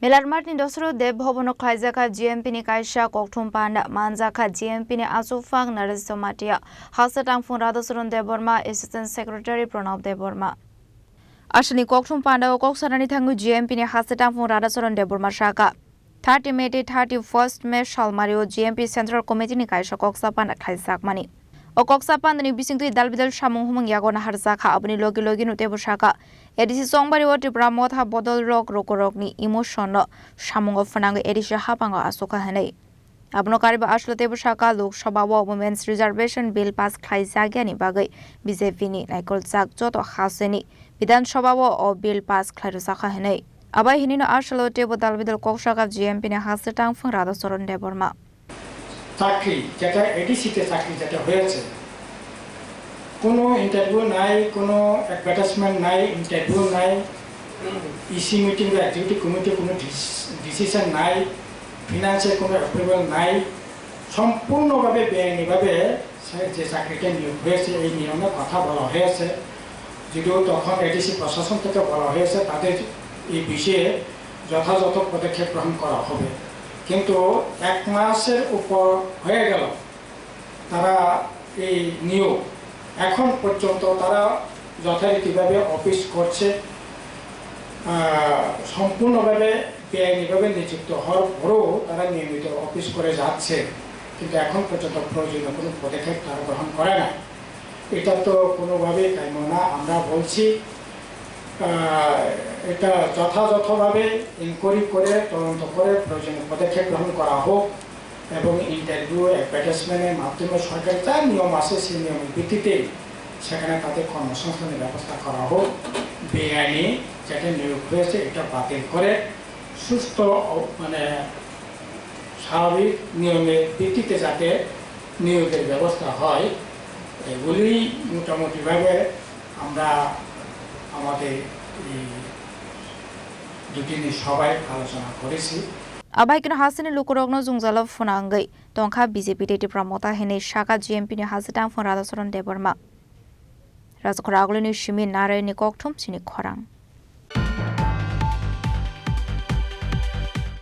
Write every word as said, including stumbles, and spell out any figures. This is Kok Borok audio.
Melarmatni Dosro Deb Bhabono khlaijakha G M P ni kaisa kokthum panda, manjakha G M P ni achukphang Naresh Jamatia, hasta tangphung Radhacharan Debbarma, Assistant Secretary Pranab Debbarma. Aswkni kokthum pandao kok sanani thangwi G M P ni hasta tangphung Radhacharan Debbarma sakha, thirty May tei thirty-first May salmario G M P Central Committee ni kaisa koksa panda khlaijakmani. O koksa pandani bisingtwi dalbidal samung humung yago naharjakha, aboni logi logi no teibo sakha, A D C chongbario Tripura Motha bodol rok rokorokni emotion no samungo phwnangwi A D C hapango achukha hinwi. Abono kariba aswk teibo sakha, Lok Sabha o Women's Reservation Bill pass khlaijakya ni bagwi B J P ni naikoljak joto hasteni Bidhan Sabha o o bill pass khlai rwjakha hinwi. Abai hinino aswk teibo dalbidal kok sakha G M P ni hasta tangphung Radhacharan Debbarma. চাকরি, যেটা এডিসিতে চাকরি যেটা হয়েছে, কোনো ইন্টারভিউ নাই, কোনো অ্যাডভার্টাইজমেন্ট নাই, ইন্টারভিউ নাই, ইসি মিটিং বা এক্সিকিউটিভ কমিটি কোনো ডিস-, ডিসিশন নাই, ফিনান্সের কোনো অ্যাপ্রুভাল নাই, সম্পূর্ণভাবে বেআইনিভাবে সে যে চাকরিতে নিয়োগ হয়েছে, এই নিয়মে কথা বলা হয়েছে। যদিও তখন এডিসি প্রশাসন থেকে বলা হয়েছে, তাদের এই বিষয়ে যথাযথ পদক্ষেপ গ্রহণ করা হবে, কিন্তু এক মাসের উপর হয়ে গেল তারা এই নিয়োগ, এখন পর্যন্ত তারা যথারীতিভাবে অফিস করছে। আহ, সম্পূর্ণভাবে বেআইনিভাবে নিযুক্ত হওয়ার পরেও তারা নিয়মিত অফিস করে যাচ্ছে, কিন্তু এখন পর্যন্ত প্রয়োজনীয় কোনো পদক্ষেপ তারা গ্রহণ করে না। এটা তো কোনোভাবেই কাম্য না। আমরা বলছি, আহ, এটা যথাযথভাবে ইনকোয়ারি করে, তদন্ত করে প্রয়োজনীয় পদক্ষেপ গ্রহণ করা হোক এবং ইন্টারভিউ, অ্যাডভার্টাইজমেন্টের মাধ্যমে সরকারি যা নিয়ম আছে, সেই নিয়মের ভিত্তিতে সেখানে তাদের কর্মসংস্থানের ব্যবস্থা করা হোক। বেআইনি যাতে নিয়োগ হয়েছে, এটা বাতিল করে সুস্থ, মানে, স্বাভাবিক নিয়মের ভিত্তিতে যাতে নিয়োগের ব্যবস্থা হয়, এগুলি মোটামুটিভাবে আমরা আমাদের এই দুদিনের সভায় আলোচনা করেছি। Abai kino hasteni lukurokno jwngjalo phwnangwi tongkha B J P tei Tipra Motha hinwi sakha G M P ni hasta tangphung Radhacharan Debbarma. Rajkhora Agulini simi Narayanni kokthum chini khorang.